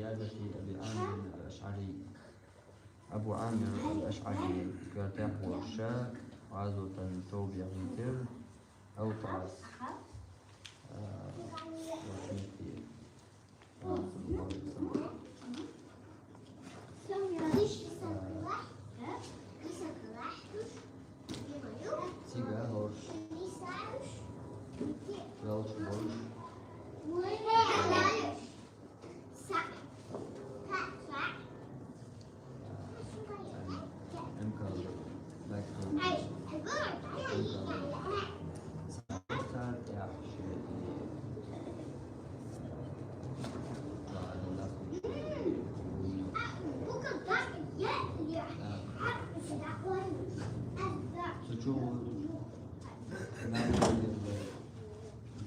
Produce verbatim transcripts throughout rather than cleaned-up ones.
عيادة أبي عامر الأشعري. Абу Амир ал-АшӀари коьртехь волуш ша гӀазотан тоба яхийтира, Автас, а, вахийтира. Цига хӀорш, велш болуш. Цу чу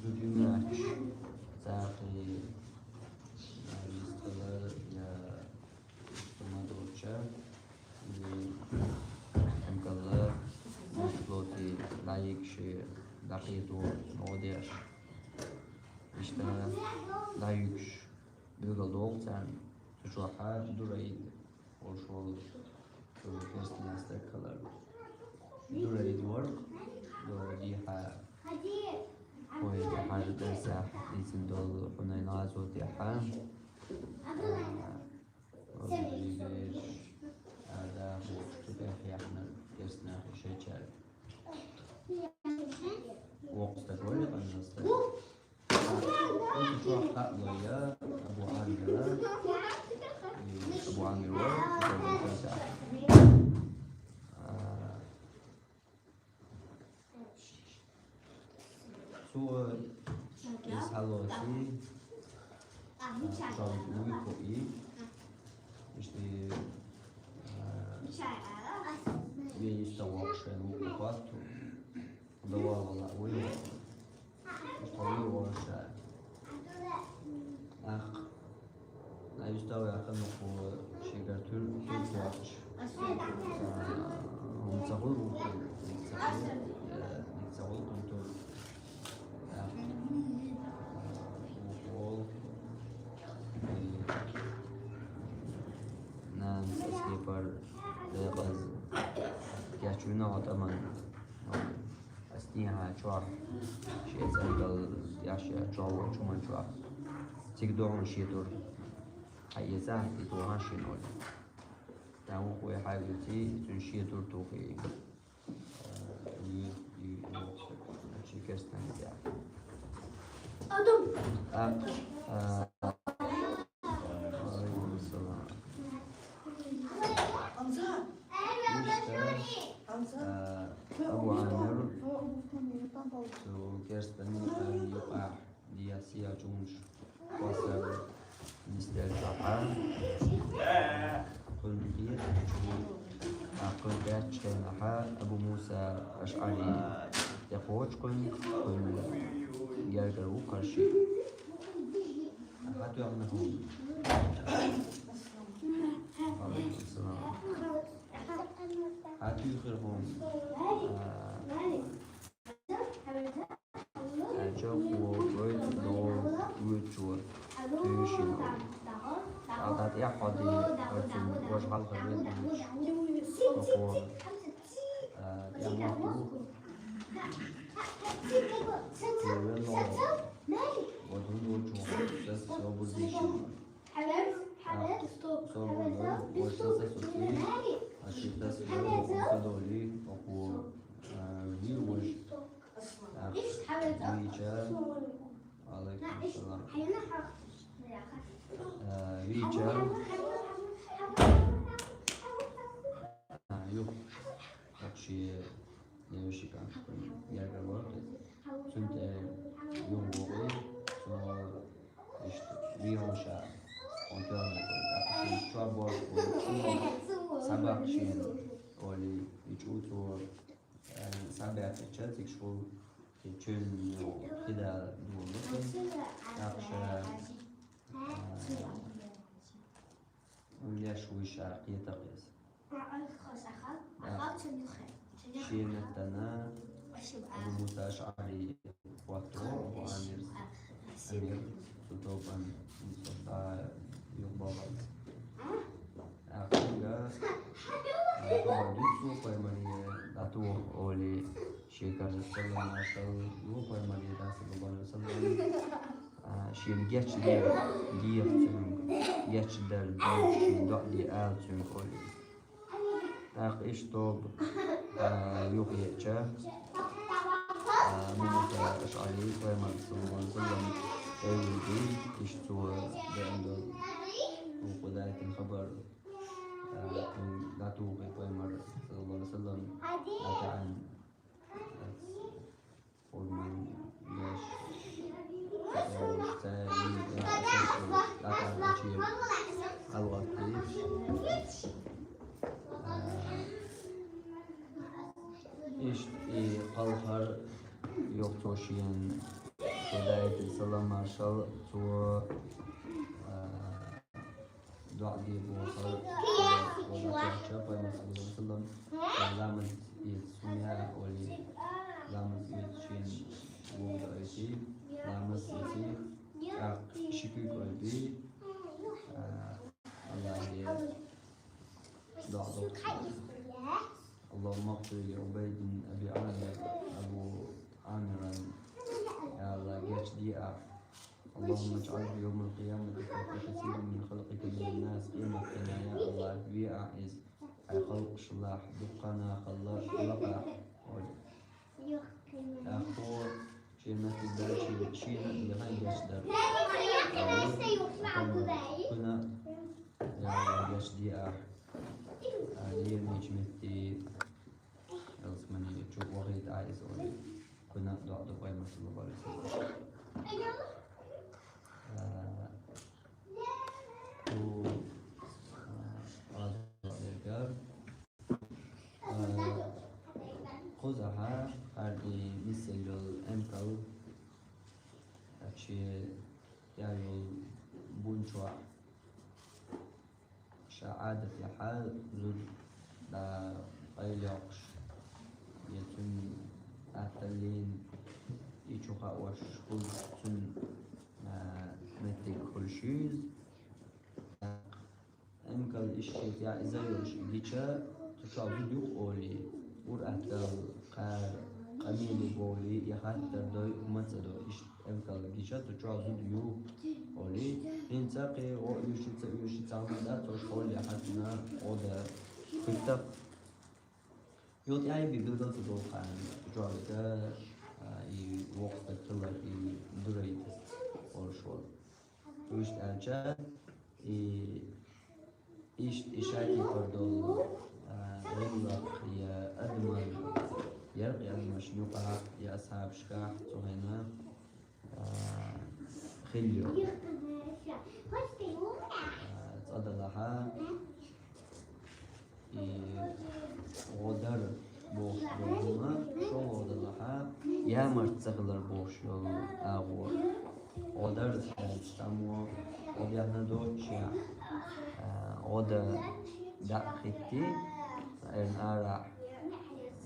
зудинаш, цархи, я, я, Мадоча, и МКЛ, Муслоти, дӀайигаш, дӀакхийто, ногӀу деш. Иштта дӀаюьгуш билгал догӀу царна, цу чохь Дураид волуш волу, цу керстанийн стаг хилар. Дураид вара, до дехьа, вай хьажа дерсехь дийцина долу Хьунайн гӀазотехьа. Вай бераш, а, да, бохуш, цу тӀехь яхна керстанех шайчаьрга. Воккха стаг вара, къанна стаг. Оцу чохь хаало я Абу Амира. И Абу Амир вара, а, цо иза хьалоций, а, шолгӀа вуй кхуий. Иштта, а, вен йиста воккхуш шайна вукху хӀотто. Давала вала вуй воккху. Иштта вуй воккхуш ша. Ах. Аюстав яхана кху шигара туьр, туьр тоьхча. А, хӀума ца хуьлу ву, ник ца хуьлу, э, ник ца хуьлу кхуьнан туьр. Ах. Ву хьол. Э, нанас аскепар декъаза кечвина хьо тӀаман. Ас дехьа чохь, шен цӀа дала деш я чохь волчу хӀуман чохь. Цига догӀун шен тур. Хьан эца, и тухьан шен олу. Тан вукхо хьаьвзийций, цуьнан шен тур тухий. Э, и, и, и, шен керстанан тӀехь. А, а, Валейкум салам. Иштта, а, Абу Амир, цу керстанийн къаьмнийн юкъахь дехьа сехьа чӀумаш кхоссар нисделчахьа, кхуьнан кхетачу, а, кхуьнан кхеттачу хенахьа Абу Муса АшӀари тӀекхочу кхуьнан, кхуьнан гергара ву кхарши. Хьан тоьхна хӀума? Валейкум салам. Хьан туьйхира хӀума? А, аьлча, кхо гойту догӀу вуьйцучо туьйшина. Ткъа тӀаьхьа хьо дийна, оцу важа хьалха вен хӀума. Кхо, а, тӀаьхьа мотт ву. Цо вен ло. Вот хӀунда волчу хьо, сас, со бузийшина. Со вон вай, ваш саса сутий, а ши тас вай, вокху са долий, вокху, а, вир ваш. Так, вича. Алейкум салам. А, вича. А, ю. Так, ши девушка. Я говорю, цунте юн вогӀий, цо иштта вийхьуша, он тоьлла, тӀаккха шен чо бохуш, цо схьабаьхкича, олий, и чӀу цо, э, схьабаьхкича, цига шу, и чуьнан кхидӀа дуьллу, тӀаккха ша, э, леш вуй ша кхетакх иза. Шен меттана Абу Муса АшӀари хӀотто, Абу Амир, Амир, цу тобан, цу ша, юха баханца. ТӀаккха цунга, а, хабар дуьйцу пайхамаре, дӀатоха олий, шен карзат салам-маршалла лу пайхамаре, дӀа саллаллаху Ӏалайхи ва саллам, а, шена гечдар дехар цунга, гечдар дехар, шена доӀа де ала цунга олий. ТӀаккха иштта тоба, а, юхаеача, а, Муса АшӀари пайхамар саллаллаху Ӏалайхи ва саллам тӀаевлира, иштта цо деана долу хӀокху дайтина хабар, а, цунна дӀатухий пайхамар саллаллаху Ӏалайхи ва саллам, дӀатаьӀна. Хурман деш, цаьрца, цаьрца, дӀатаьӀначу хьалагӀоттийча, а, иштта и кхалхар йоху цо шена, цо даийтина салам-маршалла, цо, а, доӀа де бохура, вала кхеча пайхамар саллаллаху Ӏалайхи ва саллам, ламаз эца хӀума яа олий, ламаз эца шена вугу доуьйтий, ламаз эций, тӀаккха ши куьг ойбий, а, Аллахье доӀа доккху. اللهم اغفر لعبيد بن أبي عامر، Абу Ӏамиран, я Аллахь, гечде ахь. اللهم اجعله يوم القيامة فوق كثير من خلقك من الناس. Къематдийнахь, я Аллахь, ве ахь иза хьайн халкъашлахь дуккха а нахалла лакхахь. ТӀаккха шен меттиг даьлча, шена а дехна гечдар. Кхуьнан, я Аллахь, гечде ахь, а, леринчу метте ялсамани чу вахийта ахь иза олий, кхуьнан а доӀа до пайхамар саллаллаху Ӏалайхи ва саллам. А, кху, а, Ӏазап дергара, а, кхузахь хӀара и нисъелла йолу эмкал, а, шен тӀехь йолу бун чохь ша Ӏадатехь зуда дӀа къайлайоккхуш, я цуьнан атталлин и чу хаош хуьлуш цуьнан, а, меттиг хуьлуш ю иза. Эмкал иштта шен тӀехь иза йолуш гича, цу чохь зуда ю-кх олий, ур-атталла, кхара, къамеле бовлий, я хаттар дой, хӀума ца до, иштта эмкал гича, цу чохь зуда ю олий, хӀинца кхин гӀо оьший, ца оьший, цхьа хӀума дац, ош хьоле хьаьжна гӀо дан хӀуьтту-кх. Юха тӀаьхьа билгал ца долу кхана, цу чохь вега, а, и воккха стаг хилар, и дуьрайтас олуш волу. Иштта аьлча, и, иштта и шатипар долу, а, гӀиллакх я адаман, яркъи адамашна юкъахь, я асхьабашкахь цу хенахь, а, хилла йолу. А, цкъа делахь, и гӀо дар бохуш долу хӀума, шолгӀа делахь, ямарта ца хилар бохуш йолу агӀо. ГӀо дар аьлча, цхьаммо гӀо дехна доццушехь, а, гӀо дан дӀа а хӀиттий, эрна арахь,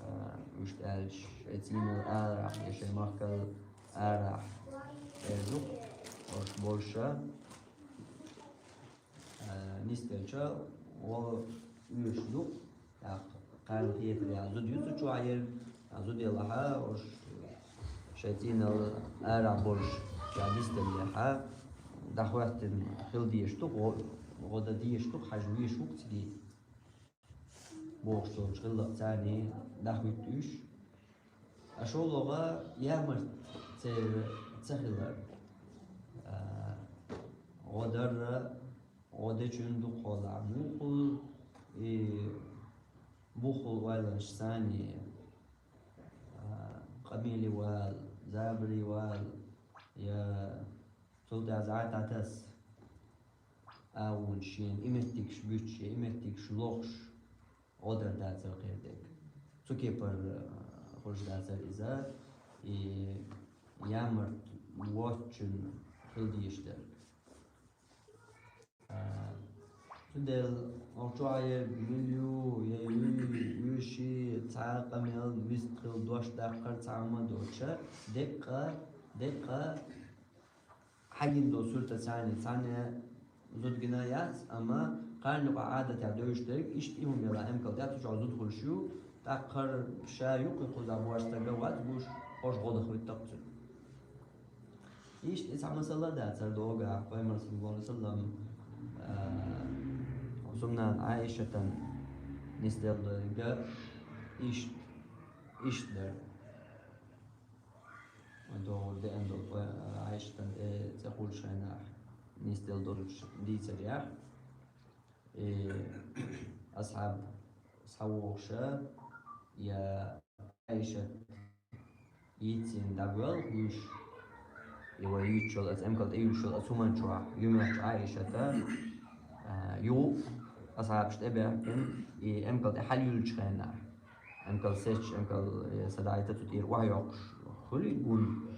а, иштта аьлча, шайн цӀийнал арахь я шайн махкал арахь эр ду-кх, ош болуша, а, нисделча, гӀо оьшуш ду-кх, тӀаккха кхарна хетарехь зуда ю цу чохь ерг, а, зуда елахь, ош шайн цӀийнал арахь болуш, ша нисделлехь, дӀахӀоьттина хила дезаш ду-кх, гӀо, гӀо дан дезаш ду-кх, хьажа везаш ву-кх цига. Бохуш долчу гӀиллакхца дӀахӀуьтту уьш. А шолгӀа ямарта церан ца хилар. А, гӀо дарра, гӀо дечун дукхахьолахь муххул, и буххул ойланаш санна, а, къамеле вала, забаре вала, я цул тӀаьхьа зӀе дӀатасса агӀонаш шена и меттигаш буьтуш, и меттигаш лохуш, гӀо дар дацара кхердерг. Цу кепара, а, хуьлуш дацара иза, и ямарта воцчунна хила дезаш дерг. А, цундела оха чохь ерг мила ю, я юй, юьйши, цхьа а къамел, вистхила дош даккхар цхьа хӀума доцуша, деккъа, деккъа хьагина долу суьртаца цхьаьна, цхьаьна Зуда гина яц, амма кхарна юкъа Ӏадатехь девзаш дерг, иштта и хӀума яла эмкал тӀехь цу чохь зуда хуьлуш ю, тӀаккха хӀара ша юккъе кхузахь бош стаг вац гуш, хӀорш гӀо дахуьйту-кх цуьнан. Иштта и цхьа масала дацара догахь, Пайхамар, саллаллаху Ӏалайхи ва саллам, а, цуьнан нана Ӏайшатан нисделла дерг иштта, иштта дара. Вайн догӀур деана долу Ӏайшатан тӀе цӀе хуьлучу хенахь нисделла долчу дийцарехь, и асхьаб схьавогӀуша, я Ӏайшат йицйина дӀабоьлху уьш, и вай юьйцуш йолу, аса эмкал тӀе юьллуш йолу аса хӀуманна чохь ю моьттуш Ӏайшата, а, юха а асхьабаш тӀебаьхкина, и эмкал тӀе хьалаюьллучу хенахь. Эмкал сецча, эмкал, э, са дайта цу тӀера охьайоккхуш хуьлий бун?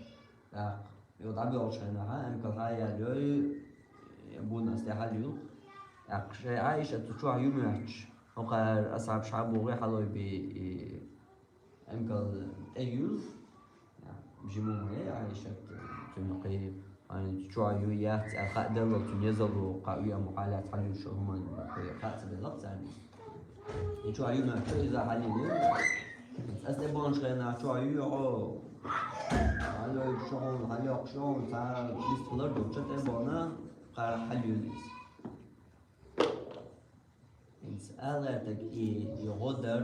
ТӀаккха, юха дӀабоьлхучу хенахь, эмкал хьа а яьллой, бун аса тӀе хьалаюьллу. ТӀаккха шайн Ӏайшат цу чохь ю моьттуш, хӀокхара асхьабаш хьа а богӀий, хьалой бен и эмкал тӀе юьллу. Жима ма яй Ӏайшат, цуьнан кхин, хьайна чохь ю яц аьлла хаа делла, цуьнан езалло кхаа ю, амма хьалаца хьалаюьллуш йолу хӀуманна кхин хаа ца делла-кх царна. И чохь ю моьттуш иза хьалайиллина. Аса тӀебоьлхучу хенахь чохь юй хьо? Хьалайоккхуш ю хьуна, хьалайоккхуш ю хьуна, цхьа вистхилар долчу тӀебоьлху, кхара хьалаюьллу иза. ХӀинца ала лаьттарг и, и гӀо дар,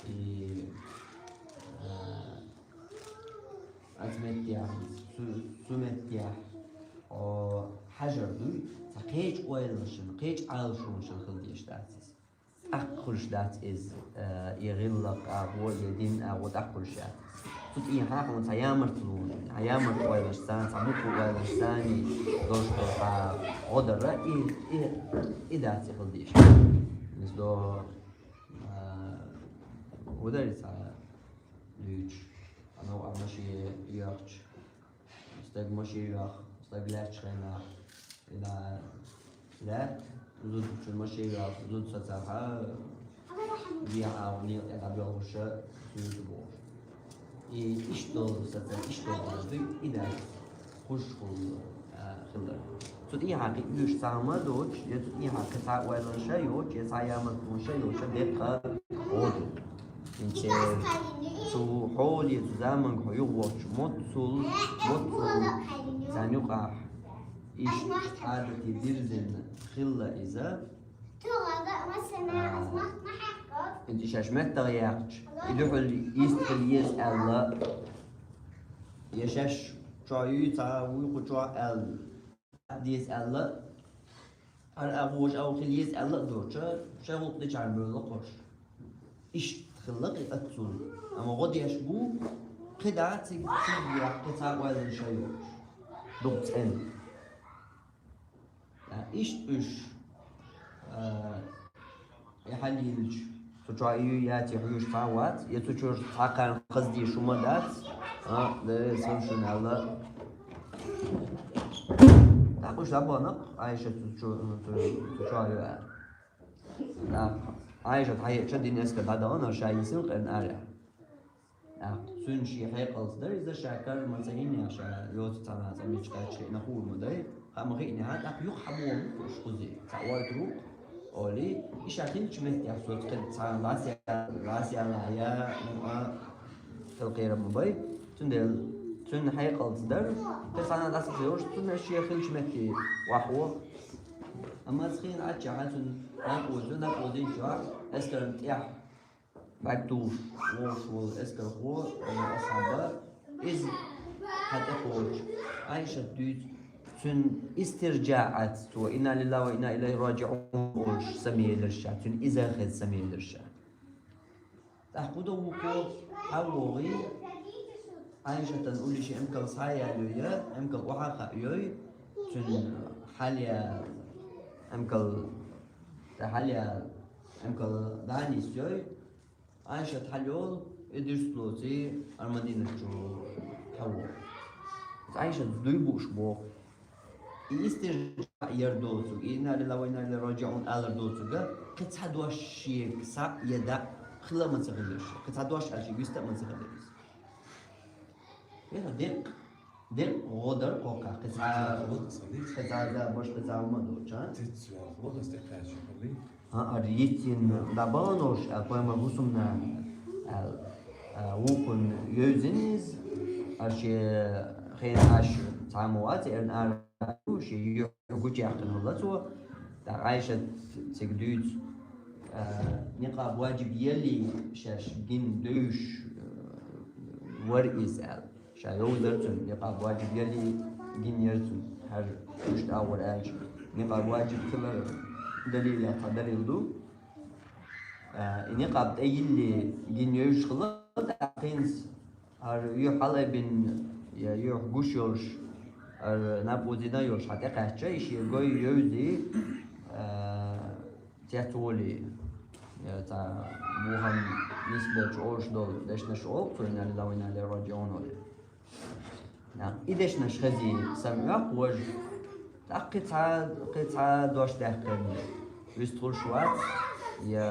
и, а, аса меттехь, цу, цу меттехь, о, хьажар дуй, цхьа кхечу ойланашна, кхечу Ӏалашонашна хила дезаш дац иза. ТӀаккха хуьлуш дац иза, а, и гӀиллакх агӀо, и дин агӀо тӀаккха хуьлуш яц. Цу тӀехьа хьуна цхьа ямартло, цхьа ямарт ойланашца, цхьа муьлхха ойланашца долуш долу хьан гӀо дара, и, и, и дац и хила дезаш. Иза до, а, гӀо дарий цхьа дуьйцуш, цхьа новкъа машен йоьхча, стаг машен йоьху, стаг лаьттачу хенахь, и да, лаьтта, зуда чу машен йоьху, зуда сацахь, дехьа некъа тӀе дӀабоьлхуша, суьйта бохуш. И иштта долу сацар, иштта долу дуй, и дац, кхузахь хуьлу, а, хилар. Цу тӀехьа кхин уьш цхьа хӀума а доцуш, я цу тӀехьа кхин цхьа ойланаш а йоцуш, я цхьа ямартлонаш а йоцуш, деккха гӀо ду. ХӀинца цу хьоле, цу заманга хьо юха вахча, моццул, моццул царна юкъахь иштта Ӏадате дирзина хилла иза. ХӀинца и шаьш меттах яьккхича, и дуьхьал йист хила еза аьлла, я шаьш чохь юй цхьа, вуй кху чохь аьлла, деза аьлла, хӀара а вожа а хила еза аьлла а доцуша, шайн гӀуллакх дечарна бевлла кхуш. Иштта хилла кхин аццул. Амма гӀо деш бу, кхидӀа цига, цига кхин цхьа ойланаш а йоцуш. Дукха цӀена. Иштта уьш, а, и хьалйиллича, цу чохь и ю яц, и хьоьжуш цхьа а вац, я цу чуьра цхьа кхарна хаза дийш хӀума дац, а, Дела, сан шуна аьлла. ТӀаккха уьш дӀабахана-кх, Ӏайшат цу чу-, цу, цу чохь ю аьлла. ТӀаккха Ӏайшат хьаеъча, дин эскар дӀадахана, ша йисина къерна арахь. ТӀаккха цуьнан шен хьекъалца дара иза, ша карма ца йина, ша йоцу цхьана цӀа мича кхаьчча хиъна хуур ма дай, хаа ма хиънехьа, тӀаккха юха хьан боху уьш кхузий, цхьа ойта ру-кх, олий, и ша хилча меттехь соьца кхин цхьана лас я-, лас ялахь я, ну, а, хила кхерам ма бай. Цундела цуьнан хьекъалца дара, кхин цхьана дӀасахьош, цунна шен хилча метте охьавоху. Амма аса хиъна Ӏаччахьа цуьнан наб оза, наб озийначохь, эскарна тӀехь бӀаьрг тухуш вогӀуш волу эскархо, асхьаба, иза хьан тӀе кхочу. Ӏайшат дуьйцу, цуьнан истирджаъаца цо, «Инна лиллахӀи ва инна илайхӀи раджиӀун» олуш самелира ша, цуьнан иза хеза самелира ша. ТӀаккха хӀун до вукхо, хьан вогӀий, Ӏайшатан уллиш эмкал схьа а яьллой, эмкал охьа а хаайой, цуьнан хьал я, эмкал тӀе хьал я, эмкал дӀа а нисйой, Ӏайшат хьалйолу, и дуьрста лоций, ара Мадинат чу хьан вогӀу. Ӏайшат дуй бууш боху. И истирджаъ яр доцург, и «Инна лиллахӀи ва инна илайхӀи раджиӀун» алар доцург, кхин цхьа дош шега схьа а я дӀа хила а ма ца хилира ша, кхин цхьа дош аьлла шега виста а ма ца хилира иза. ХӀета деккъа, Декъа гӀо дар кхокхахь, кхин цхьа, кхин цхьа за, баш кхин цхьа хӀума долча. ХӀа, ара йитин дӀабаханаш, а, пайхамар хӀусамна, а, а, вукхун йовзина иза, а, шен хен Ӏаш цхьа ма вац, эрна ара шен юхь гучаяьккхина хилла цо, тӀаккха Ӏайшат цига дуьйцу, а, никъаб ваджиб яле шаьш гина девзаш, а, вар иза аьлла. Ша йовзар цунна, никъаб ваджиб яле гина яр цунна, хӀара уьш тӀагӀор аьлча. Никъаб ваджиб хилар далилех цхьа далил ду. А, и никъаб тӀеилле гина йовзаш хилла, тӀаккха хӀинца хӀара юхь хьалайбина, я юхь гуш йолуш, хӀара наб озийна йолуш хьан тӀекхаьчча, и шен гой йовзий, а, цецволий, я цхьа бухам нисбелча олуш долу дешнаш олу, цо инна лилла ва инна илайхи раджиун олий. И дешнаш хезий, самаьхьа важа, тӀаккха кхин цхьа, кхин цхьа дош даьккхина, вистхуьлуш вац, я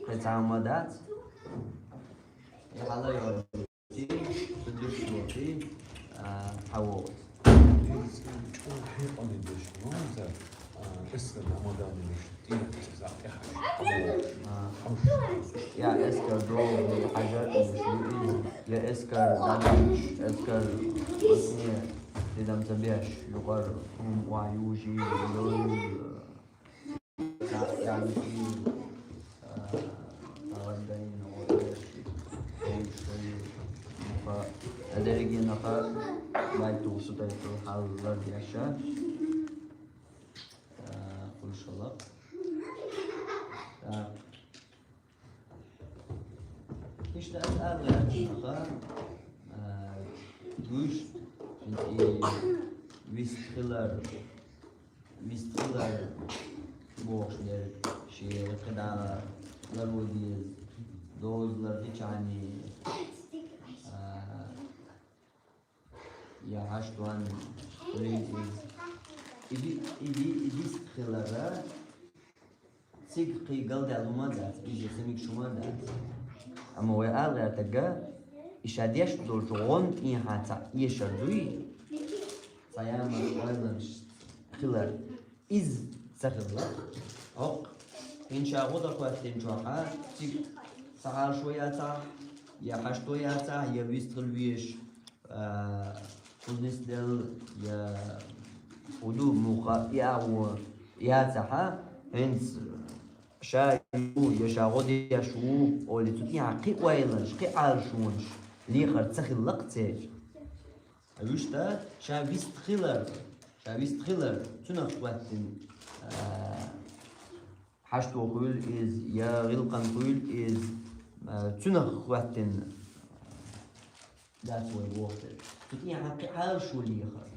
кхин цхьа хӀума дац. И хьала йолу, цу дуьхьа йолу, а, хьан вогӀу. ЧӀогӀа хьекъале деш ван иза, а, эскар Рамадан деш. Я эскар догӀу хьажар иза, я эскар дадуш, эскар васне, дидам ца беш, юкъар хӀума охьа южий, йой, я, я, а, а, дайна, о, ши, о, ши, нуха, а, дерриге нуха, байту сутайту хьал лардеш, а. А, хӀуш хилла. Так. Иштта ас ала гӀерташ, а, вуьш, и вистхилар, вистхилар бохуш дерг, шен кхидӀа ларван деза, дозалар дичахьний, а, я хьаштван хуьлийла иза. И ди-, и ди-, и дистхилара цига кхин галдаьлла хӀума дац, иза ца мегаш хӀума дац. Амма вай ала гӀертарг, и ша деш долчу гӀонна тӀехьа цхьа эшар дуй, цхьа ямарта ойланаш хилар. Иза ца хилла. ХӀокху хӀинца ша гӀо дан хӀоьттинчохь, цига цхьа хьалашо яцахь, я хьашто яцахь, я вистхила везаш, а, кхуза нисделла, я хӀун ду, муха и агӀо яцахь, хӀинца ша ю, я ша гӀо деш ву, олий, цу тӀехьа кхин ойланаш, кхин Ӏалашонаш лехар ца хилла-кх церан. Вуьшта ша вистхилар, ша вистхилар, цунах хӀоьттина, а, хьашто хуьлу иза, я гӀиллакхан хуьлу иза, а, цунах хӀоьттина дац вай бохург. Цу тӀехьа кхин Ӏалашо лехар.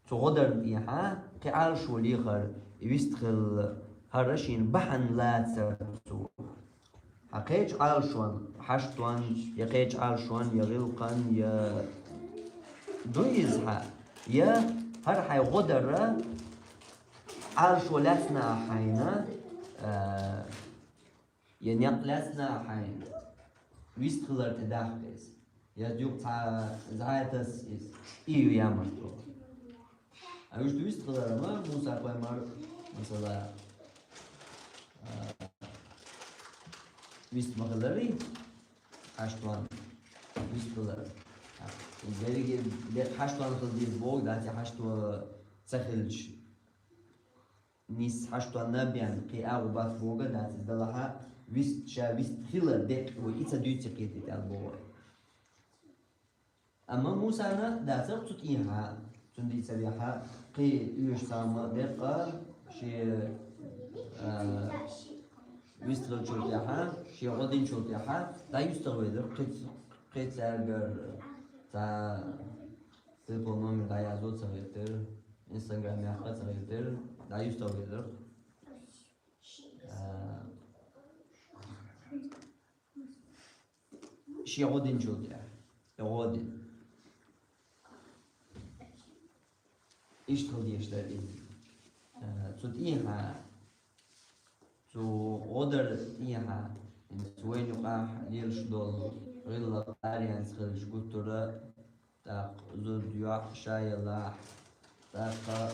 Цу гӀодарна тӀехьа кхин Ӏалашо лехар, и вистхила хӀара шена бахьана лацар цо. Хьан кхечу Ӏалашонна, хьаштонна, я кхечу Ӏалашонна, я гӀиллакханна, я ду иза хьан, я хӀара хьайн гӀо дара Ӏалашо лаьцна хьайна, а, я некъ лаьцна хьайна, вистхилар тӀедаккха иза. Я юха цхьа зӀе тасса иза. И ю ямартло. А вуьшта вистхилар ма, Муса пайхамар, масала, а, вист ма хиларий, хьаштван вистхилар. А, дерриге, де-, хьаштван хила деза бохург дац, хьашто ца хилча. Нийса хьаштонна бен кхин агӀо бац бохург дац иза, делахь а вист, ша вистхилар декъ вай и ца дуьйций кхетийта аьлла боху вай. Амма Мусана дацара цу тӀехьа, цунна дийца вехьа, кхин оьшу цхьа хӀума декъа, шен, а, вистхилчул тӀаьхьа, шен гӀо динчул тӀаьхьа, дӀаюьстагӀвелира кхин, кхин цаьргара цхьа телефон номер дӀаязо ца хетира, Instagram яккха ца хетира, дӀаюьстагӀвелира. А, шен гӀо динчул тӀаьхьа, и гӀо дина. Иштта хила дезаш дара иза. А, цу тӀехьа, цу гӀо дар тӀехьа, хӀинца вайна юкъахь лелаш долу гӀиллакх аренца хилча гуттара а тӀаккха зуда йоӀ ша ялахь, тӀаккха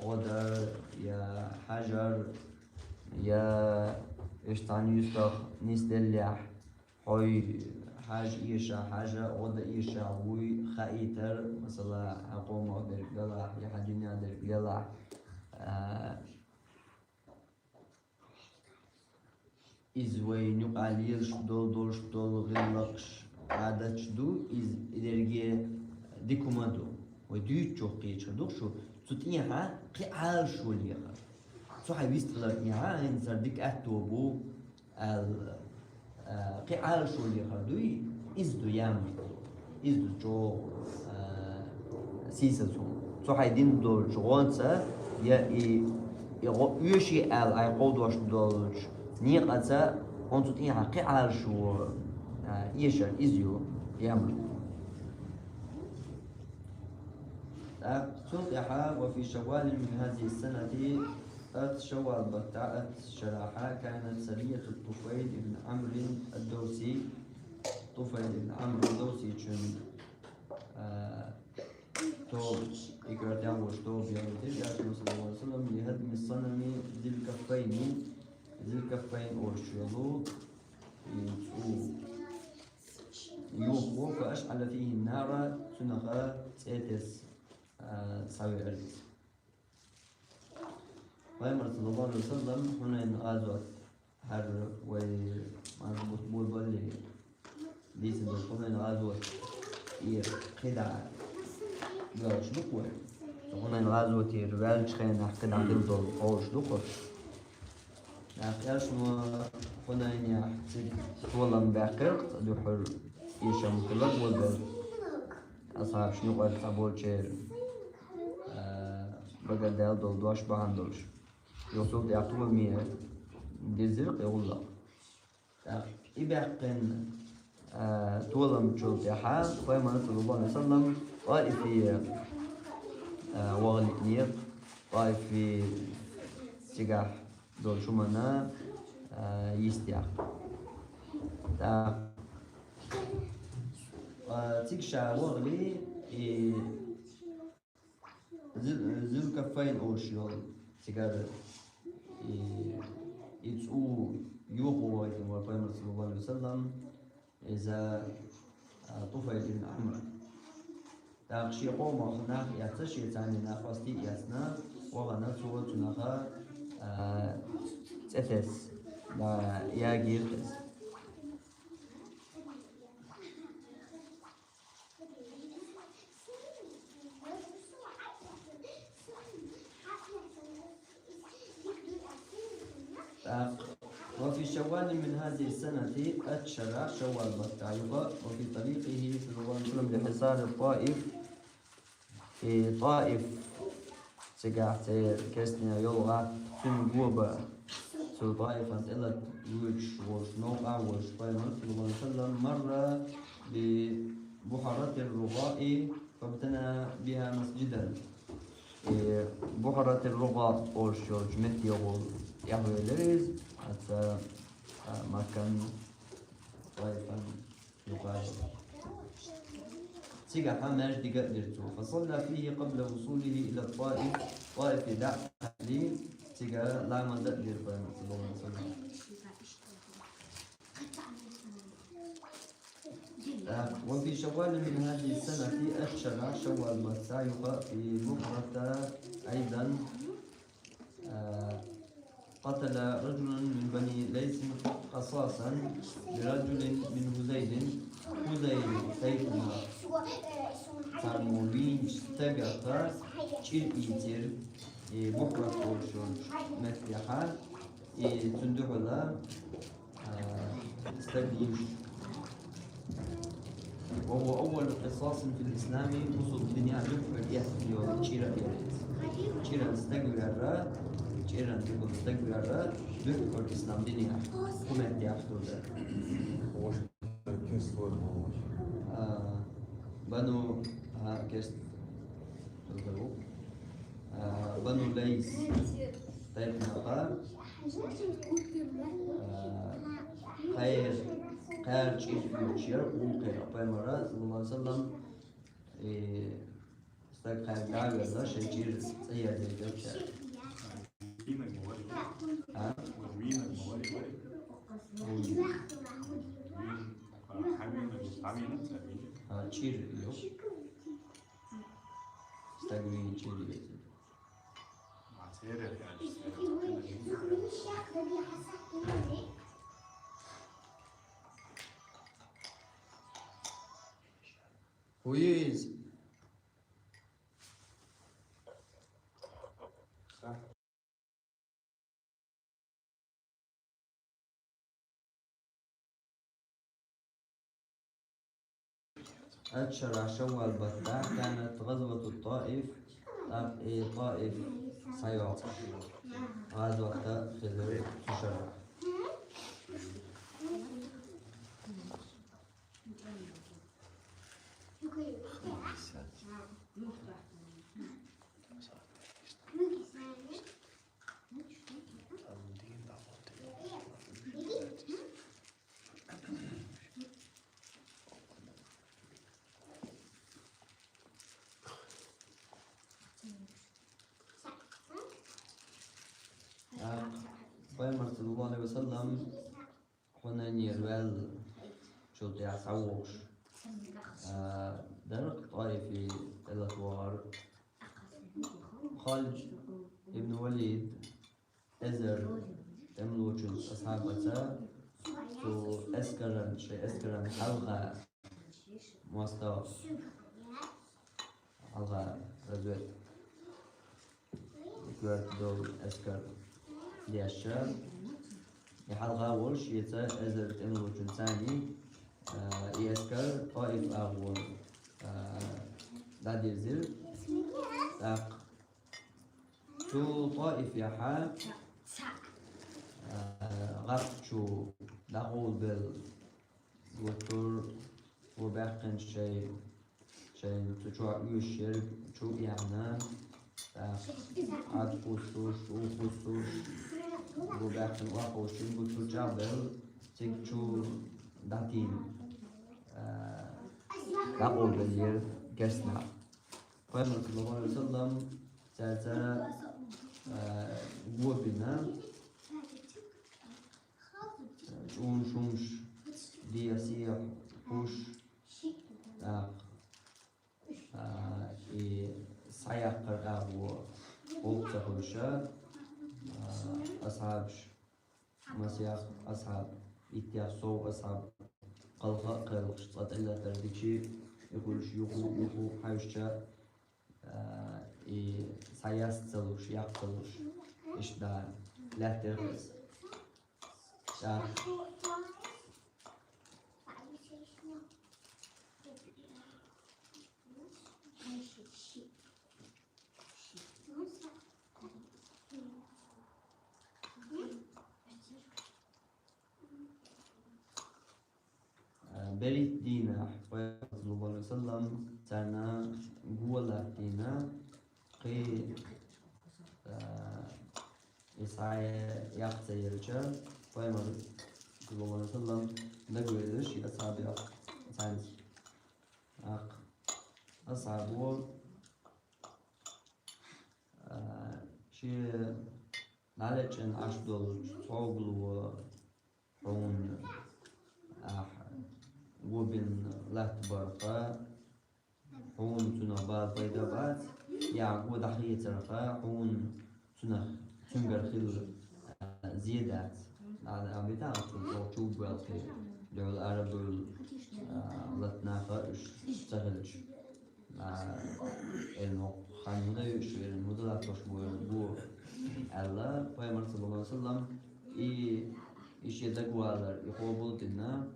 гӀо дар, я хьажар, я вешта цхьана юьстахь нисделлехь, хьо хьажа эша, хьажа, гӀо дан эша вуй хаийтар, масала, хьан къомах дерг лелахь, я хьан дуьнен дерг лелахь, а, иза вайна юкъахь лелаш долу, долуш долу гӀиллакхаш, Ӏадаташ ду, иза дерриге дика хӀума ду. Вай дуьйцучух кхечахь ду шу, цу тӀехьа кхин Ӏалашо лехар. Цу хьайн вистхилар тӀехьа, хӀинца цара дика аьтто бу, аьлла, а, кхин Ӏалашо лехар дуй, иза ду ямартло. Иза ду чӀогӀа, а, сийсаз хӀума. Цу хьайн дина долчу гӀонца, я и, и гӀо оьший аьлла, хьайн кховдош долчу некъаца, хьуна цу тӀехьа кхин Ӏалашо, а, эшар иза ю, ямартло. ТӀаккха цул тӀаьхьа, وفي شوال من هذه السنة, ат шаввал баттахь, ат шарахь, كانت سرية الطفيل بن عمرو الدوسي, Туфайл ибн Амр ад-Довсичун, а, тоба, и коьртехь волуш тоба яхийтира Элчано, саллаллаху алейхи ва саллям, لهدم صنم ذي الكفين, Зилкаффайн олуш йолу, и цӀу юхаво, فأشعل فيه النار, цунах цӀе тесна, а, схьавеара иза. Пайхамар, саллаллаху алейхи ва саллям, Хьунайн гӀазот, хӀара вай марха бутт болабалле, дийцина долу Хьунайн гӀазот, и кхидӀа доьлхуш ду-кх вай. Цу Хьунайн гӀазотера ваьллачу хенахь кхидӀа хилла долу хьовсуш ду-кх. ТӀаккха Элчано Хьунайнехь цига толам баьккхира-кх, цхьа дуьххьара эшам хилар болу. Асхьабашна юкъара цхьаболчеран, а, багардаьлла долу дош бахьана долуш. Юха цул тӀаьхьа толаме дирзира-кх и гӀуллакх. ТӀаккха и баьккхина, а, толамчул тӀаьхьа Пайхамар, саллаллаху алейхи ва саллям, ТӀаифе, а, ваха лиънера, ТӀаифе цигахь долчу хӀуманна, а, йистехь. ТӀаккха, а, цига ша вахале, и Зил-, Зилкаффайн олуш йолу цигара и, и цӀу юхаво вайтина вара Пайхамар, саллаллаху алейхи ва саллям, иза, а, Туфайл ибн Амр. ТӀаккха шен къомах нах эцна, шен царний нах хьастий эцна, вахана цо цунах, а, цӀе тесна, а, ягийра иза. Так. وفي شوال من هذه السنة, ат шарахь, шаввал баттахь юха, وفي طريقه صلى الله عليه وسلم لحصار الطائف, и ТӀаиф цигахь церан керстанийн йолу гӀатта, цуьнан го бан, цу ТӀаифан тӀелата воьдуш волуш, новкъахь а волуш, Пайхамар, саллаллаху алейхи ва саллям, مر ببحيرة الرغاء فبنى بها مسجدا. И Бухьаратир-Ругъа олуш йолчу меттехула тӀаьхьавелира иза, хӀинца, а, Маккан, ТӀаифан юкъахь. Цигахь маьждиг а дира цо. فصلى فيه قبل وصوله إلى الطائف. ТӀаифе дӀа а хьаьжжий, цига ламаз а дира Пайхамар, саллаллаху алейхи ва саллям. وفي شوال من هذه السنة, ат шарахь, шаввал баттахь юха, في مخرة أيضا, а, قتل رجل من بني ليث قصاصا لرجل من هذيل. Хузайл тайпанах цхьаммо вийначу стагах чӀир ийцира, и Бухьрат олуш йолчу меттехь, и цуьнан дуьхьала, а, стаг йийцира. وهو أول قصاص في الإسلام, бусалба динехь дуьххьара эцна йолу чӀир а яра иза. ЧӀиран стаг верра, чӀиран дегӀан стаг верра, дуьххьара ислам динехь кху меттехь хилла дара. А, Бану, а, керст. А, Бану Лайс тайпанах, а, кхайра, кхайра чӀир оьцуш яра, гӀуллакх яра Пайхамара, саллаллаху алейхи ва саллям, И стаг хайрдагӀа велла, шен чӀир цӀи язъяйта цар. Вийнаг ма варий. А? Вийнаг ма варий. Вийнаг. Вийнаг. А, хьавийнаг, хьавийнаг цар вийнаг. А, чӀир ю. Стаг вийна чӀир ю. Ма церера яьлча, церера. Who is? Ӏад шера шаввал баттахь كانت غزوة الطائف, тӀаккха и ТӀаиф схьайоьлхуш гӀазот хилира цу шера. Пайхамар, саллаллаху Ӏалайхи ва саллам, Хьунайнера ваьлла, цул тӀехьа схьавогӀуш, а, дара ТӀаифе тӀелатавахар. Халид ибн Валид эзар тӀемалочун асхьабаца цу эскаран, шайн эскаран хьалха моастагӀа, хьалха разведка, коьрта долу эскар дешча, и хьалха волуш шеца эзар тӀемалочунца, а, и эскар ТӀаиф агӀор, а, дӀадирзира. ТӀаккха цу ТӀаифехьа, а, гӀатта чу дӀакъовлабелла гуттар а баьккхинчу шайн, шайна цу чохь оьшуш ерг чу а яьхна, тӀаккха Ӏад кхуссуш, вуй кхуссуш, бу баьккхина охьаховшийна гуттар а чӀагӀбелла, цига чу дӀатийна, а, дӀакъовлабеллера керстанаш. Пайхамар, саллаллаху Ӏалайхи ва саллам, цаьрца, а, го бина, чӀуна шумаш, дехьа-сехьа хӀуш, тӀаккха, а, и схьаяккхар агӀо гӀуллакх ца хуьлуша, а, асхьабаш, масех асхьаб, иттех сов асхьаб, кхалха а кхелхаш, цкъа тӀелатар дичи, и хуьлуш юху, юху хьаьвсича, а, и схьаяста ца луш, яккха ца луш, иштта лаьттара иза. ТӀаккха Э, берхӀитта дийнахь, пайхамар, саллаллаху Ӏалайхи ва саллам, царна го латтийна, кхин, э, и схьаяккха ца елча, пайхамар, саллаллаху Ӏалайхи ва саллам, дагавелира шен асхьабех цхьаьнца. ТӀаккха асхьабо, э, шен дӀалечкъина Ӏаш долчу цхьогалло хьуна, ахь го бина латтабарх, хьуна цунах бала пайда бац, я го дӀахецарх, хьуна цунах, цуьнгара хилла, а, зе дац. А, а, битахь, чу ваьлла кхин, дуьхьал ара а бевлла, а, латта наха уьш ца хилча. А, эр мо хан хӀунда ю шу, эр мо дан латтош бу, эр бу, аьлла, пайхамар, саллаллаху Ӏалайхи ва саллам, и, и шен дагавалар, и къобал а дина,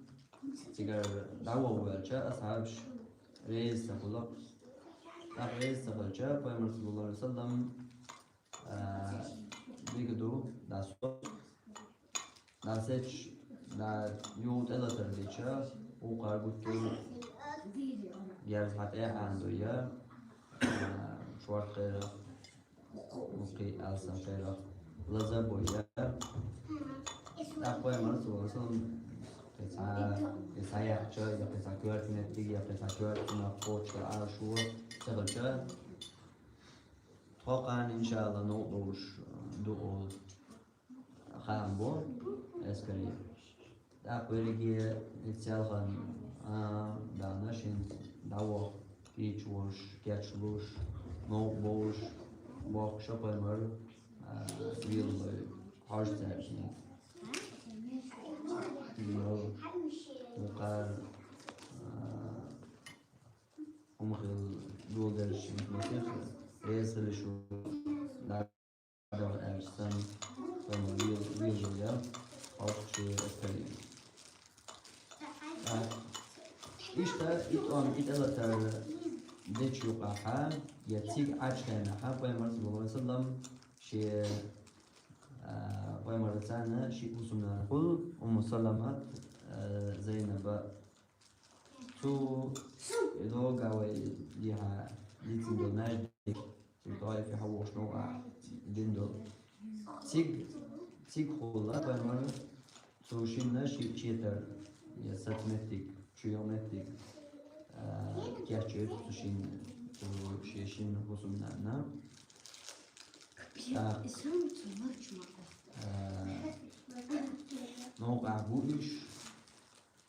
цигара дӀаваха ваьлча, асхьабаш реза ца хуьлу. ТӀаккха реза ца хилча, пайхамар, саллаллаху Ӏалайхи ва саллам, а, дика ду, дӀасо. ДӀасечу, дӀа юха тӀелатар дича, вукхара гуттар а герз хьан тӀе а Ӏанадо я, а, шорта кхерах, вукхий алсам кхерах лаза а бо я. ТӀаккха пайхамар, саллаллаху Ӏалайхи ва саллам, Кхин цхьа, кхин цхьа яхача, я кхин цхьа коьрта меттиг, я кхин цхьа коьрта цунах кхочуш Ӏалашо ца хилча, тхо кхарна, иншаалла, новкъа долуш, э, ду олу хаам бо эскаре. ТӀаккха верриге иццел хан, а, даьхна шен дӀаваха, кийча волуш, кечлуш, новкъа бовлуш, бохкуш а пайхамар, а, вийлалой хьожа цаьршинна. Вукхара, а, хӀума хила доладелча, масех реза хила шу дагӀа аьлча санна, вела, вела, вела, хьовсучу эскаре. А, иштта, и тӀом, и тӀелатар дечу юкъахьа, я цига Ӏачу хенахьа, пайхамар, саллаллаху алейхи ва саллям, шен, а, пайхамарца цхьаьна ши хӀусамнана хуьлу, Умму Саламат, а, Зайнаба. Цу и лога вай дехьа дийцина долу маьждиг, цу ТӀоифе хьан вохуш новкъа дина долу. Цига, цига хуьлу пайхамар, цу шинна ши четар, я саца меттиг, чуьйра меттиг, а, кечйойту цу шинна, цу шен шинна хӀусамнанна. ТӀаккха, а, новкъахь бу уьш,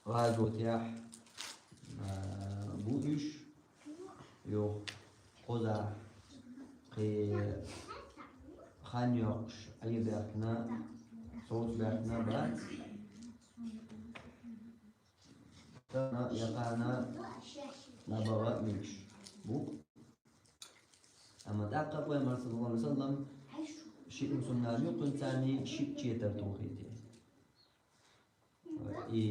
гӀазотехь, а, бу уьш, юха кхузахь кхин хан йоккхуш Ӏийр баьхкина, совца баьхкина бац. Тахана, я кхана набагӀа а мегаш бу. Амма тӀаккха пайхамар, саллаллаху алейхи ва саллям, ши хӀусамнана юккъинца царний ши четар тухийти. И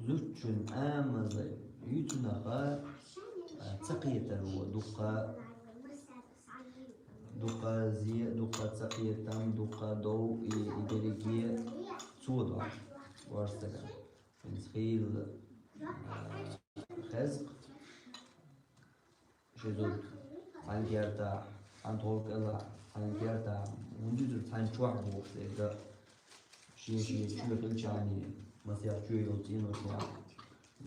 зудчун амаза ю цунах, а, ца кхетар ву, дуккха, дуккха зе, дуккха ца кхетам, дуккха дов, и, и дерриге цо дохьу, вайша стага. ХӀинца хийла, а, хеза-кх. Ши зуда цхьана кертахь, цхьана тхов кӀелахь, цхьана кертахь, хӀунда дуьйцура цхьана чохь бохуш дерг а, шен-шен чоь хилчахьана, масех чоь йолу цӀеношехь, а,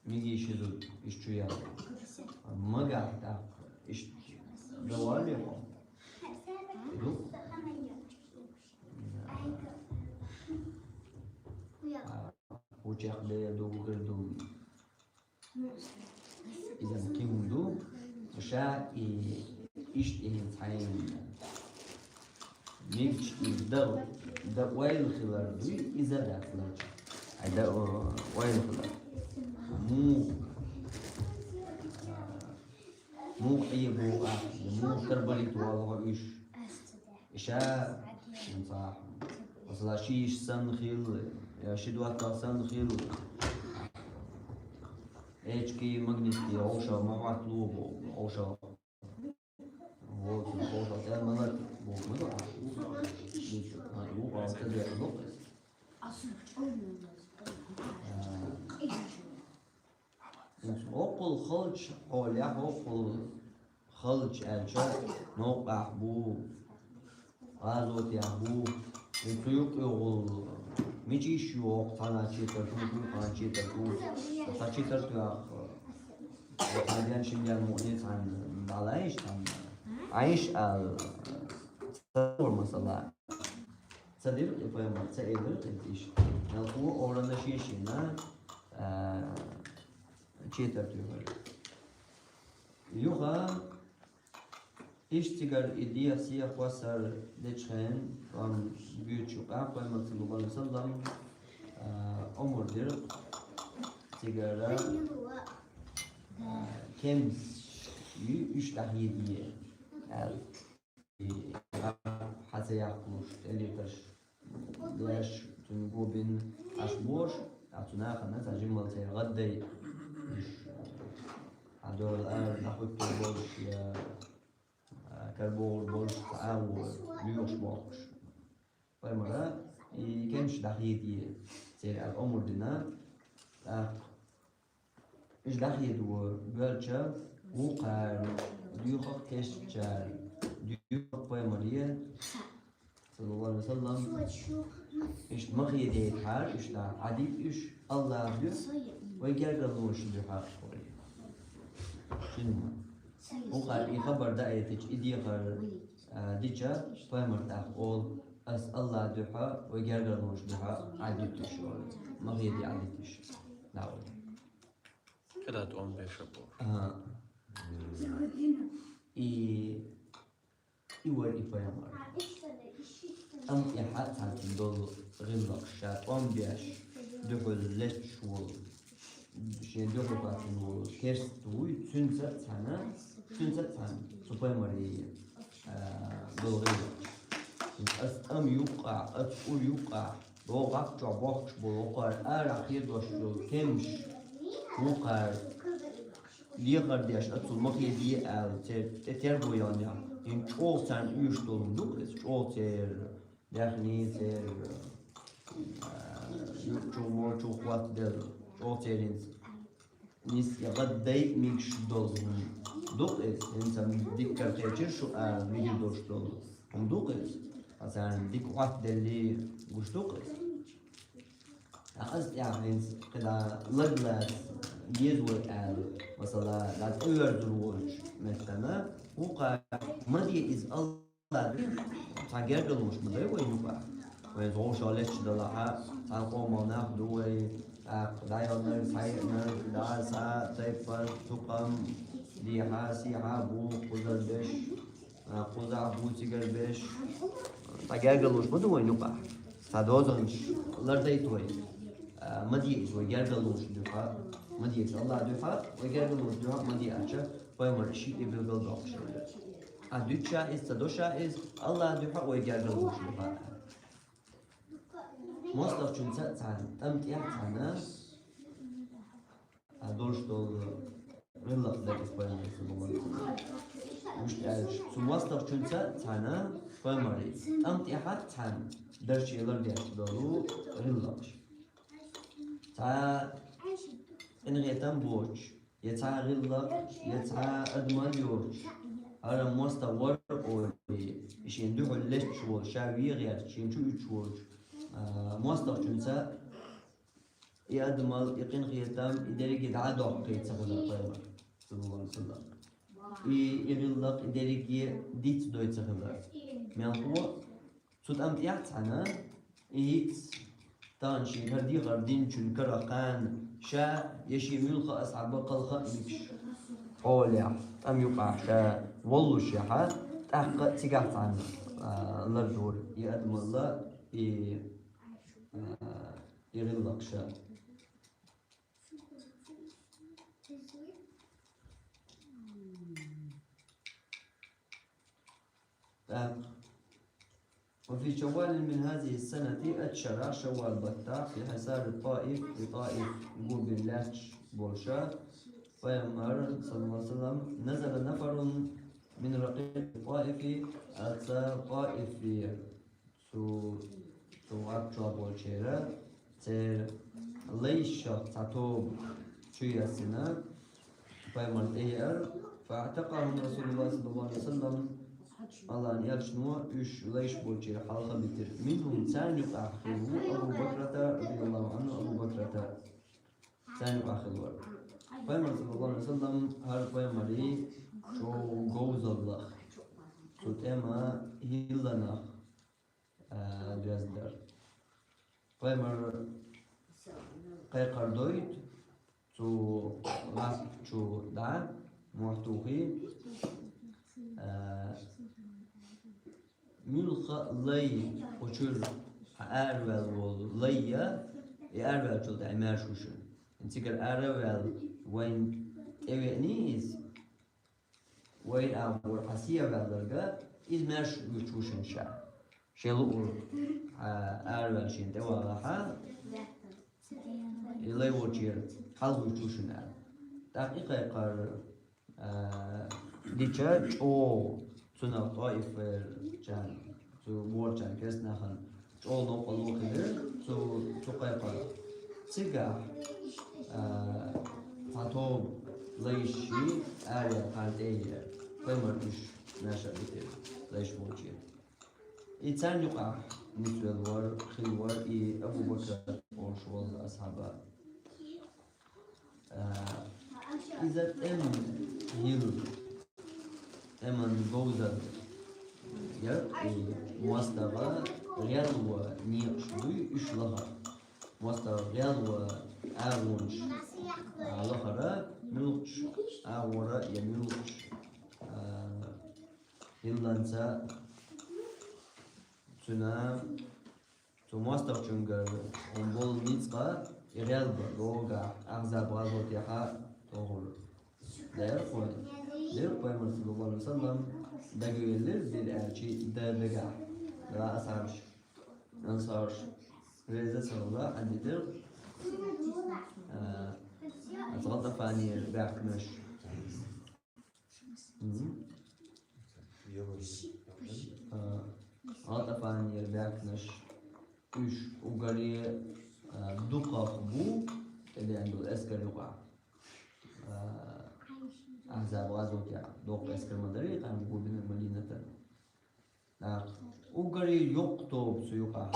мегий ши зуда иштта чу яла. Магахь тӀаккха иштта дан валлий хьо? Ду? А, хӀун чекхдер ду, гугар ду? Иза кхин хӀума ду, ша и иштта и хӀинца хьайна мегаш и дан, дан ойла хилар дуй, иза дац ларча. Ай дан, о, ойла хилар. Муха, муха Ӏе бу ахь, муха карбалийта валахьо уьш. Иша, масала, ши йиша санна хилла, я ши доттагӀа санна хилла. Эчки, магнитки, овшал ма хӀотталу боху, овшал. Вот, овшал цӀе ма лата боху, ма ду, а, а, а, ца декъа боху. А, Оккхул халча хьолехь, оккхул халча аьлча, новкъахь бу, гӀазотехь бу, цу юккъехула мича йиш ю, оккха цхьана четар ту, цхьана четар ту, цхьа четар ту яхха, цхьана ден шин ден мукъане цхьана дӀалайша цхьана, Ӏайша ала, ца лур масала. Ца дира и пайхамар, ца элира и иштта. Мелхо орана шен-шена, а, четар туьйхира. Юха, иштта цигара и дехьа-сехьа кхоссар дечу хен, ам, буьйцу юкъа, пайхамар, саллаллаху алейхи ва саллям, а, омра дира цигара, а, кемс ю, уьш дӀахьедае аьлла. И хьан ца яккхалуш, тӀелетарш леш, цуьнан го бина Ӏаш бохуш, а цу нахана цхьа жиммал церан гӀаддай, уьш, хьан догӀу ара дӀахӀуьттур болуш, я, а, карабогӀур болуш, цхьа агӀо лоьхуш бохкуш. Пайхамара и кемсаш дӀахьедае церан аьлла омра дина, тӀаккха Уьш дӀахьедо боьлча, вукхара, дуьйхира кешнашкара, дуьйхира пайхамаре, саллаллаху алейхи ва саллям, Иштта ма хедийтахьара, иштта Ӏадита уьш АллахӀа дуьхьа, вай гергарлонаш дуьхьа, олий. Шин ма. Укхар и хабар даийтича, и дехар, а, дича, пайхамара тӀаккха олу: «Ас АллахӀа дуьхьа, вай гергарлонаш дуьхьа Ӏадита уьш», олий. Ма хеди Ӏадита уьш. Да, олий. КхидӀа тӀом беша боху. Ага. И, и вара и пайхамар. ТӀам тӀехь цхьаьна долу гӀиллакх, ша тӀом беш, дуьхьал летташ волу, шен дуьхьал баьхкина волу керста вуй, цуьнца а цхьаьна, цуьнца а цхьаьна цу пайхамаре, а, долу гӀиллакх. Ас тӀам юккъахь, ас ур юккъахь, боху, гӀап чохь бохкуш болу, вукхара арахь хедош йолу кемаш, вукхара дехар деш, аццул ма хеде аьлла, церан тӀе терго яьлла, хӀинца чӀогӀа царна оьшуш долу хӀума ду-кх иза, чӀогӀа церан даьхни, церан, а, юучух-муучух хӀоттаделла, чӀогӀа церан хӀинца нийса гӀаддай а мегаш долу хӀума ду-кх иза, хӀинца дика карахечира шу аьлла, мегар долуш долу хӀума ду-кх иза. Ткъа царна дика хӀоттаделлий гуш ду-кх иза. Ткъа аса тӀехь хӀинца кхидӀа лаг лаца, деза вай аьлла, масала, дӀа тӀеверзур волчу меттана, вукхара ма де иза АллахӀа дуьхьа, цхьа гергарлонаш ма дай вай юкъахь. Вайн зӀовша леташ далахьа, цхьана къоман нах ду вай, тӀаккха дӀаяьлларг, схьаеанарг, дӀа, схьа, тайпа, тукхам, дехьа, сехьа, бу, кхузара беш, а, кхузахь, бу, цигара беш. Цхьа гергарлонаш ма ду вайн юкъахь. Цхьа дозанаш лардайта вай. А, ма де иза вай гергарлонаш дуьхьа, ма де иза АллахӀа дуьхьа, вай гергарлонаш дуьхьа ма де аьлча, пайхамара шиъ тӀе билгалдоккхуш хилла. А дуьту ша иза, ца до ша иза, АллахӀа дуьхьа, вай гергарлонаш дуьхьа. МостагӀчуьнца а цхьаьна, тӀам тӀехь а цхьаьна, а, долуш долу гӀиллакх дара иза пайхамарца боху. Вуьшта аьлча, цу мостагӀчуьнца а цхьаьна, пайхамаре, тӀам тӀехь а цхьаьна дара шен лардеш долу гӀиллакхаш. Цхьа къинхетам боцуш, я цхьа гӀиллакх, я цхьа адамалла йоцуш, хӀара мостагӀа вара олий, и шен дуьхьал летташ волу, ша вен гӀерташ, шен чу уьдуш волчу, а, мостагӀчуьнца и адамалла, и къинхетам, и дерриге дӀа а доккхий ца хилар пайхамар, саллаллаху алейхи ва саллям. И, и гӀиллакх, и дерриге дицдой ца хилар. Мелхо, цу тӀам тӀехь а цхьаьна, и хӀинца тахана шен хӀара дехар динчун карахь кхана, ша я шен муьлхха а асхьаб кхалха а мегаш, хьолехь, тӀам юкъахь ша воллушехь, тӀаккха цигахь цхьаьна, а, лардора и адамалла, и, а, и гӀиллакхаш. ТӀаккха: «وفي شوال من هذه السنة», аццу шарахь Шаввал баттахь, في حصار الطائف, и ТӀаиф губи лаьтташ болуш, пайхамар, саллаллаху алейхи ва саллям, نزل نفر من رقيق الطائف, аца ТӀаифе цу, цу гӀап чохь болчеран церан лайшах цхьа тоба чу яссина, пайхамарна тӀееара, فأعتقهم رسول الله صلى الله عليه وسلم, Аллахьан элчано уьш лайш болчеран хьалха битира. منهم, царна юкъахь хилла ву Абу Бакрата, رضي الله عنه, Абу Бакрата. Царна юкъахь хилла вара. Пайхамар, саллаллаху алейхи ва саллям, хӀара пайхамаре чӀогӀа говзаллах, цу тӀема хӀилланах, а, доьзна дара. Пайхамар кхайкхар дойту цу гӀап чу дӀа, мохь тухий, а, муьлхха а лай кху чуьра араваьлла волу лай я, и араваьллачул тӀаьхьа маьрша ву шуна. Цигара ара а ваьлла, вайна тӀевеаний иза? Вайна агӀор хьан сехьа ваьлларга, иза маьрша вуьтуш ву шуна ша. Шен луург, а, араваьлла шена тӀевалахьа, и лай волчера хьалха вуьтуш ву шуна аьлла. ТӀаккха и кхайкхар, а, дича чӀогӀа цунах ТӀаиферчарна, цу гӀорачарна керста нахана чӀогӀа новкъарло хилира цу, цу кхайкхарах. Цигахь, а, цхьа тоба лайший араелла кхарна тӀе а еара. Пайхамар уьш маьрша а битира, лайш болчера. И царна юкъахь нисвелла вара, хилла вара и Абу Бакр олуш волу асхьаба. А, иза тӀеман хӀилла, тӀеман говзалла яра и мостагӀа гӀело некъаш дуй уьш лахара. МостагӀа гӀело агӀонаш, а, лахара, муьлххачу агӀора я муьлххачу, а, хӀилланца цуьнан Цу мостагӀчуьнгара хьуна болу ницкъ и гӀелба логахь, Ахьзаб гӀазотехьа тохур дера кхуьнан. Дера пайхамар саллаллаху алейхи ва саллям дагавеллера дира аьлчи да дагахь. Да асхьабаш, ансарш, реза ца хилла, хьан дидира, а, аса ГӀатафанера баьхкинарш. Мгм. А, ГӀатафанера баьхкинарш, уьш уггаре, а, дукхах бу, тӀедеана долу эскар юкъахь. А, Ахьзаб гӀазотехь доккха эскар ма дарий, къаьмнаш бу бина Мадинатан. ТӀаккха уггаре йоккха тоба цу юкъахь,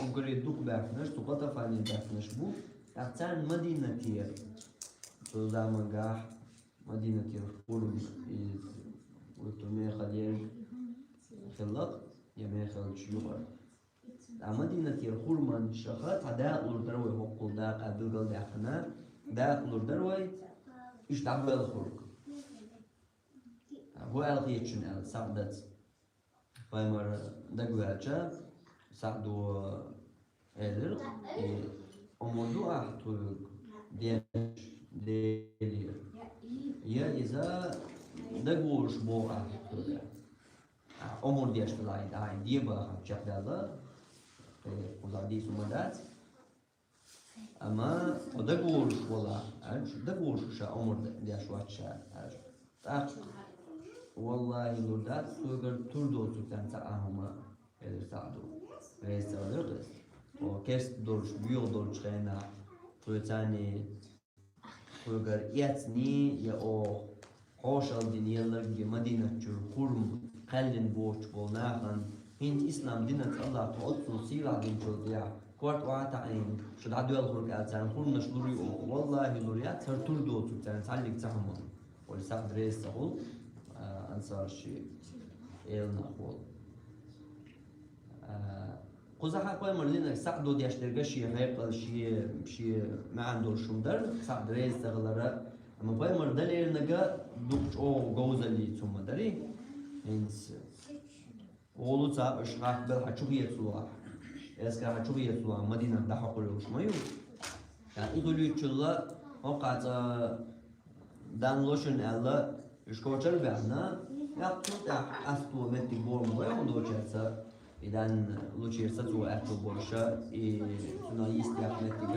уггаре дукха баьхкинарш, цу ГӀатафанера баьхкинарш бу, тӀаккха царна Мадинатера, цу замангахь Мадинатера хурма, иза, вуьту мехала ерг хилла-кх, я мехалчу юкъара. Ткъа Мадинатера хурманашха цхьа дакъа лур дара вай, хӀоккхул дакъа билгалдаьккхина, дакъа лур дара вай, уьш дӀабоьлхург. ХӀун аьлла хетачунна аьлла, СаӀдаца. Пайхамар дагаваьлча, СаӀдо элира: «И омра ду ахьа тхоьга деш Делера? Я иза дагаволуш боху ахьа тхоьга?» Омра деш далахь, и дӀа и де бахам чекхдаьлла, кхузахь дийцу ма дац. Амма хьо дагаволуш валахь, аьлла, дагаволуш ша омра деш вац ша, аьлла. ТӀаккха: «Валлахи, лур дац тхоьгара тур доцург царна цхьа а хӀума», — элира СаӀдо. Реза ца хилира иза. Хьо керста долуш, боьха долчу хенахь, тхоьца царний тхоьгара эцний я оха хьошалла дина елларг я Мадинат чуьра хурма кхаьллина боцуш болу нахана, хӀинца ислам динан цӀа Аллах тхо оццул сийлахь динчул тӀехь, корта охьа а таӀийна, шу дӀадоьлхург аьлла царна хурманаш лур ю оха. Валлахи, лур яц, хӀара тур доцург царна цхьаллиг цхьа хӀума. Ола СаӀд реза ца хуьлу, а, ансарш шен элнах волу. А, кхузахь а пайхамар линарг СаӀдо деш дерг шен хьекъал, шен, шен маьӀна долуш хӀума дара, СаӀд реза ца хилара, амма пайхамар далернага дукха чӀогӀа говзаллица хӀума дарий. ХӀинца олу ца уьш хьакха белхьа чу хецалохь, эскар хьа чу хецалохь, Мадинат дӀахьокхур йолуш ма ю. Ткъа и хуьлуьйтучулла хӀокху цкъа Дан ло шуна аьлла, уьш кочара а баьхна, яккхий тӀехь аста меттиг бохург вай хьуна доцуш яц, и Дан лучуьра сацо аьтту болуша, и цунах йистехь меттига